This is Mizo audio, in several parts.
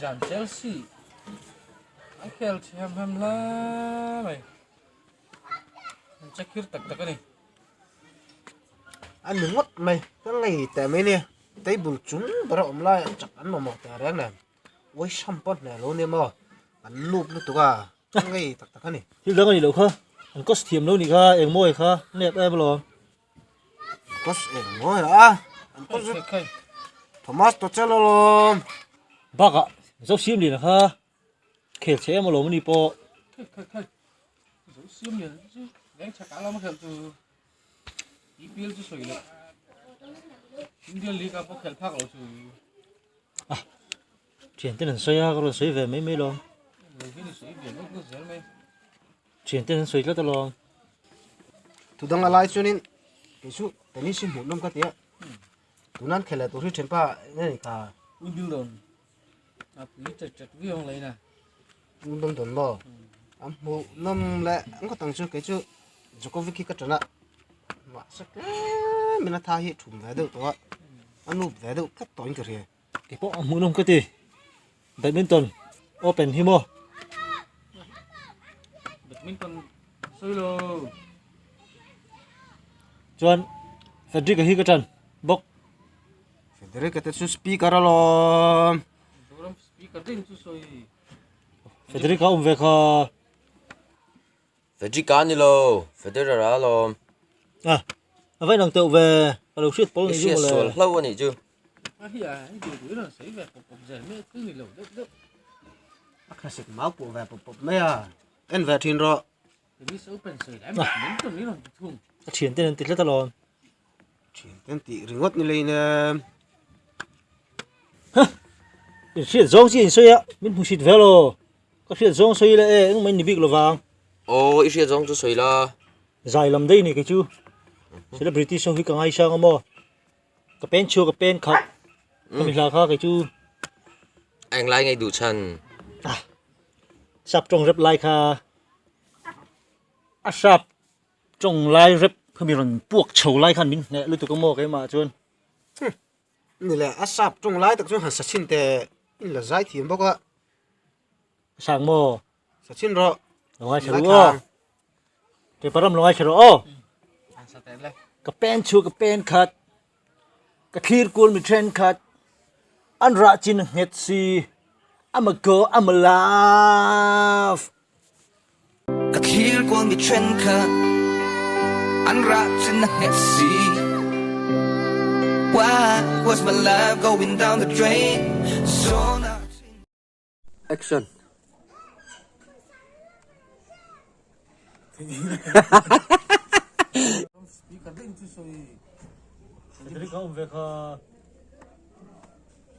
Zan Chelsea an khel thiam hem hle mai. An che khir tak tak a ni. A ni ngawt mai, ka ngei teh mai nia. Table chung ber a awm lai ah chak an mamawh teh reng nen. Uaihram pawh hneh lo nia maw, an nup lutuk a, ka ngei tak tak a ni. Thil dang a ni loh kha, an cost thiam lo nih kha, eng mawi kha, nep em alawm. Cost eng mawi a, an cost Thomas Tuchel alawm. Bakah Zosiamliana kha khel che em alawm a ni pawh. Khai khai khai, Zosiamliana chu leng chhakah lama khelh chu EPL chu sawi loh, Indian League ah pawh khelh phak loh chu. Ah, thian ten an sawi a, ka rawn sawi ve mai mai lawm. Thian ten an sawi tlat alawm. Thu dang a lai chuanin kei chu tennis hi hmuh nawm ka ti a, tunan khel leh tur hi thianpa nge ni kha. Wimbledon a pui chat chat viau ang lain a. Wimbledon maw? A hmuh nawm leh ang khawt ang chu kei chu Djokovic hi ka ṭan a, mahse tlem in a tha hi thum ve deuh tawh a, a nup ve deuh tlat tawhin ka hria. Kei pawh a hmuh nawm ka ti, badminton open hi maw. Badminton sawi lo. Chuan Frederick-a hi ka ṭan bawk. Frederick-a te chu speaker alawm. Mizoram speaker deuhin chu sawi. Frederick-a awm ve kha. Frederick-a a ni lo, Federer a alawm. A, a va inang teuh ve, ka lo hriat pawl I nih chu hriat mawle. sual hlo a nih chu. A hi a, i duh duh i rawn sawi ve pawp pawp zel mai a, thil ni lo deuh deuh. A khasik mau pawh ve pawp pawp mai a, en ve thin rawh. Tennis Open sawi lai mai min tawn i rawn ti thung. A thian ten an ti tlat alawm. Thian ten tih ringawt ni lein em. Ha! In hriat zawng chi in sawi a, min hmu sit vel aw. Ka hriat zawng sawi ila e, engmah in ni bik lovang. Aw, i hriat zawng chu sawi la. Zai lam daih ni kei chu. Celebrity show hi ka ngaisang a maw. Ka pen chhuak ka pen khat. Ka mi hla kha kei chu. A englai ngei duh chhan. Ah, sap tawng rep lai kha. A sap tawng lai rep kha mi rawn puak chho lai khan min hneh lutuk a maw keimah chuan. Ni le, a sap tawng lai tak chuan han sa chhin teh in la zai thiam bawk a. Sang maw? Sa chhin rawh. Lo ngai thla ru aw. Ke param lo ngai thla rawh aw. Ka pen chu ka pen khat. Ka thlir kual mi then khat. An rah chin nghet si. I'm a go, I'm a love. Ka thlir kual mi thenkhat an rah chin a nghet si Why was my life going down the drain Zawn ah Action. Speaker daih chu sawi. Frederick a awm ve kha.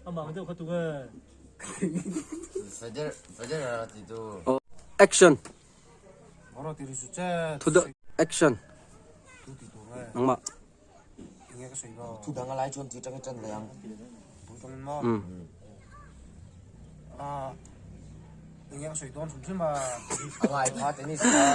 Amah ang deuh kha tunge. Federer Federer a ti tu. Action. Moro ti ri su che. Thu dang action. Tu ti tur nge. Nangmah. Enge ka sawi lo. Thu dang a lai chuan ti tang i tan leh ang. Bul tang in maw. Ah. Enge ka sawi dawn hrim hrim a. A ngai kha tennis kha.